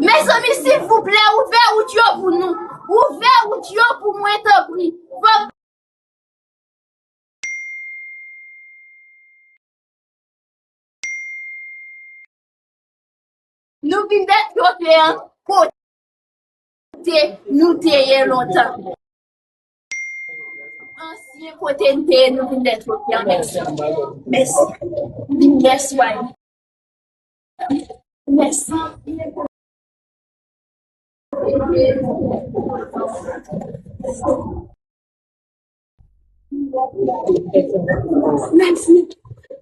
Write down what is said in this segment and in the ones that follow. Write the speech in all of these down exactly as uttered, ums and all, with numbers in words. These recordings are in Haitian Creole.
Mezanmi, silvouplè, ouvè wout yo pou nou. Ouvè wout yo pou mwen, tanpri. Fòk nou vin dèt chofe an kote nou te ye lontan. Ansyen kote n te ye, nou vin dèt chofe an. Mèsi. Mèsi. Mèsi, Wayne. Mèsi. Mèsi.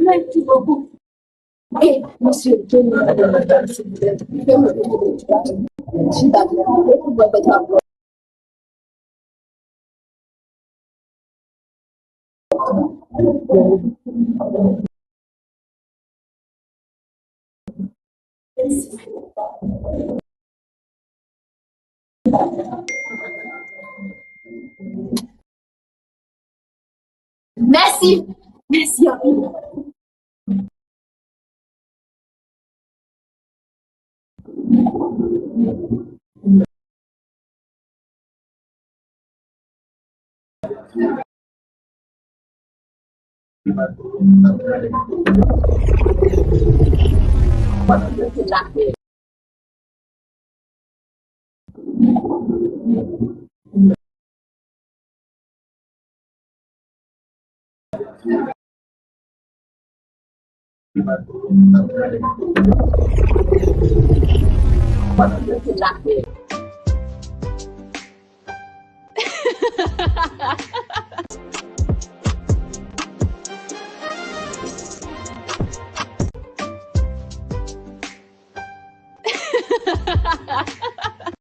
Mèsi bokou. E, mesye, ke nou, silvouplè, ke nou, Mèsi. Mèsi anpil.